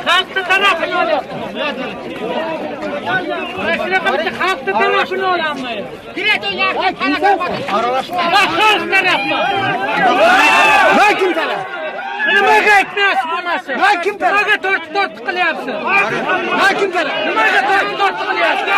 Xalqni tarafini olyapti. Shunaqa bitta xalqni tarafini olamiz. Xalq tarafi. Man kim taraf? Nimaga aytmayapsiz bo'lmasa? Man kim taraf? Nimaga tortib tortib qilyapsiz? Man kim taraf? Nimaga tortib tortib qilyapsiz?